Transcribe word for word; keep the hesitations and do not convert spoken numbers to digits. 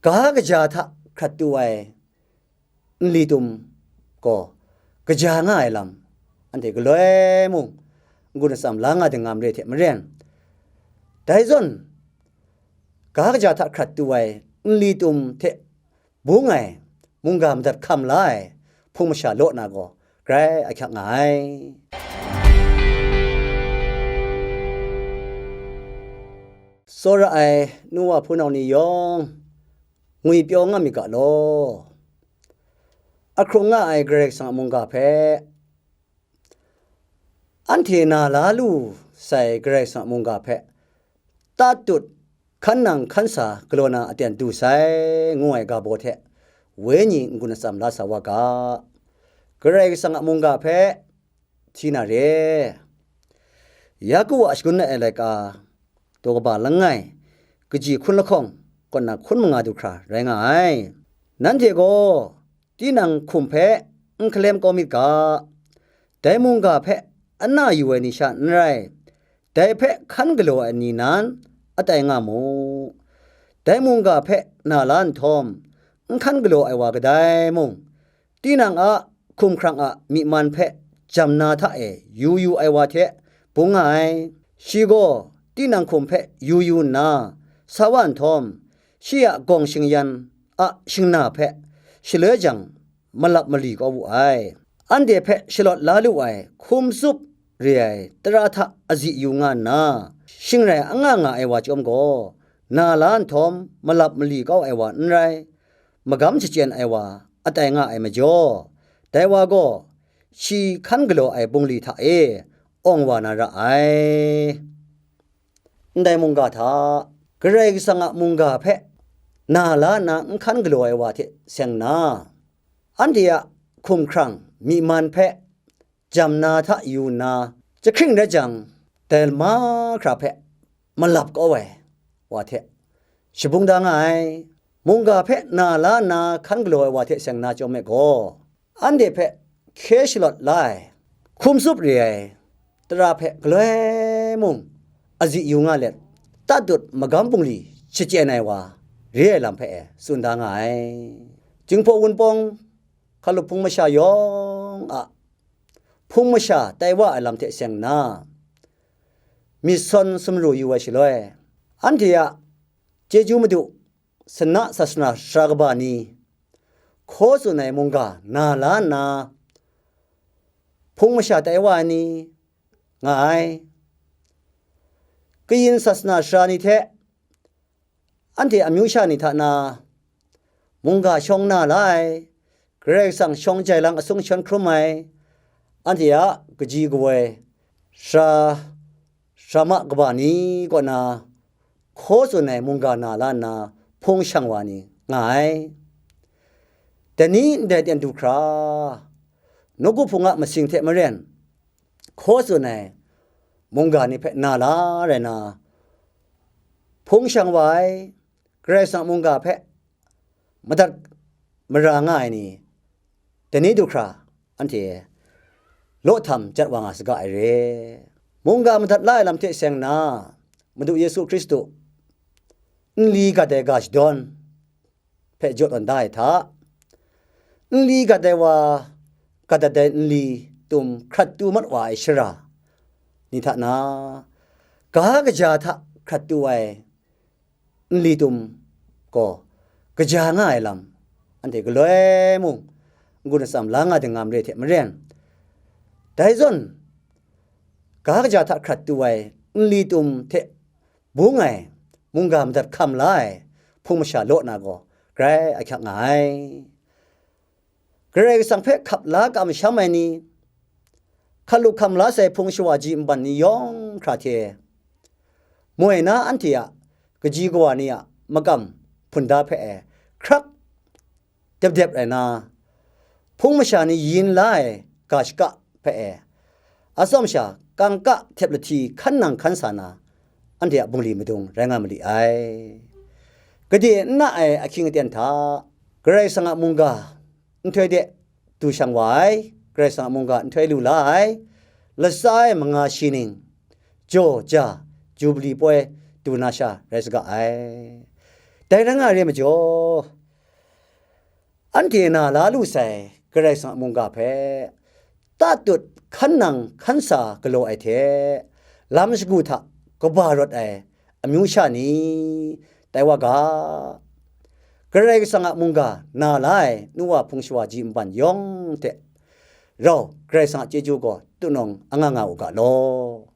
ga kaja hta hkrat tu ai nli tum gaw kaja nga ai lam, anhte galoi mung n-gun atsam la nga dingam re hte maren, dai zawn ga kaja hta hkrat tu ai nli tum hte bung ai mungga madat hkam la ai hpung masha law na gaw grai ahkyak nga ai. Tsawra ai nu wa hpunau ni yawng, ngwi pyaw nga myit ga law. Ahkrung nga ai Karai Kasang a mungga hpe, anhte na la lu sai Karai Kasang a mungga hpe, tatut, hkan nang hkan sa galaw na aten du sai, ngu ai ga baw hte, wenyi n-gun atsam la sa wa ga. Karai Kasang a mungga hpe, hti na re. Yaku a shangun ai laika, daw kaba langai, kaji hkun lahkawng, kaw na hkun manga du hkra rai nga ai. Nanhte gaw, tinang hkum hpe n hkalem kau myit ga, dai mungga hpe ana yu ai ni sha n rai, dai hpe hkan galaw ai ni nan atai nga mu. Dai mungga hpe na la nhtawm, n hkan galaw ai wa kadai mung, tinang a hkumhkrang a myi man hpe jam na hta e yu yu ai wa hte bung nga ai. Shi gaw tinang hkum hpe yu yu nna sa wa nhtawm, shi a gawng shingyan a shingna hpe shaloi jang malap mali kau wu ai. Anhte hpe shalawt la lu ai hkum tsup re ai tara hta azi yu nga nna, shing rai anga nga ai wa chyawm gaw, na la nhtawm malap mali kau ai wa n rai, magam shachyen ai wa atai nga ai majaw, dai wa gaw shi hkan galaw ai bungli hta e awng wa na ra ai. Ndai mungga hta, Karai Kasang a mungga hpe na la nna n hkan galaw ai wa hte seng nna, anhte a hkumhkrang myi man hpe jam na hta yu nna, jahkring rai jang, dai mahkra hpe malap kau ai wa hte shabung da nga ai. Mungga hpe na la nna hkan galaw ai wa hte seng na chyawm me gaw, anhte hpe hkye shalawt la ai, hkum tsup re ai tara hpe galoi mung azi yu nga let, tatut magam bungli shachyen ai wa re ai lam hpe e tsun da nga ai. Jinghpaw Wunpawng hkalup hpung masha yawng a hpung masha tai wa ai lam hte seng nna, myit sawn sumru yu ai shaloi, anhte a chyeju madu sana sasana sara kaba ni, hkaw tsun ai mungga na la nna, hpung masha tai wa ai ni nga ai. Kayin sasana sara ni hte anhte amyu sha ni hta na, mungga shawng na la ai, Karai Kasang shawng jai lang asung shawn hkrum ai, anhte a kaji kawoi sara, sara ma kaba ni kaw na, hkaw tsun ai mungga na la nna hpung shang wa ni nga ai. Dai ni ndai ten du hkra, nawku hpung a masing hte maren, hkaw tsun ai mungga ni hpe na la rai na, hpung shang wa ai, Karai Kasang a mungga hpe madat mara nga ai ni, dai ni du hkra, anhte law htam jat wa nga saga ai re. Mungga madat la ai lam hte seng nna, Madu Yesu Hkristu nli gat ai ga shadawn hpe jaw tawn da ai hta, nli gat ai wa, gat dat ai nli tum hkrat tu mat wa ai shara ni hta na, ga kaja hta hkrat tu ai nli tum gaw kaja nga ai lam, anhte galoi mung n-gun atsam la nga dingam re hte maren, dai zawn ga kaja hta hkrat tu ai nli tum hte bung ai mungga madat hkam la ai hpung masha law na gaw grai ahkyak nga ai. Karai Kasang hpe hkap la kamsham ai ni, hkalup hkam la sai hpung shawa ji nban ni yawng hkra hte, moi na anhte a kaji kawa ni a makam hpunda hpe e hkrak dep dep rai na, hpung masha ni yin la ai ga shaka hpe e, atsawm sha kangka htep lahti hkan nang hkan sa na, anhte a bungli madung rai nga ma li ai. Gade n na ai ahkying aten hta, Karai Kasang a mungga nhtoi de du shang wa ai, Karai Kasang a mungga nhtoi lu la ai, latsa ai manga shi ning, jaw ja, Jubili poi du na sha rai saga ai. Dai rai nga ai majaw, anhte na la lu sai Karai Kasang a mungga hpe tatut hkan nang hkan sa galaw ai hte, lam shagu hta kaba rawt ai amyu sha ni, tai wa ga. Karai Kasang a mungga na la ai nu wa hpung shawa ji nban yawng hte rau Karai Kasang a chyeju gaw tunawng anga nga u ga law.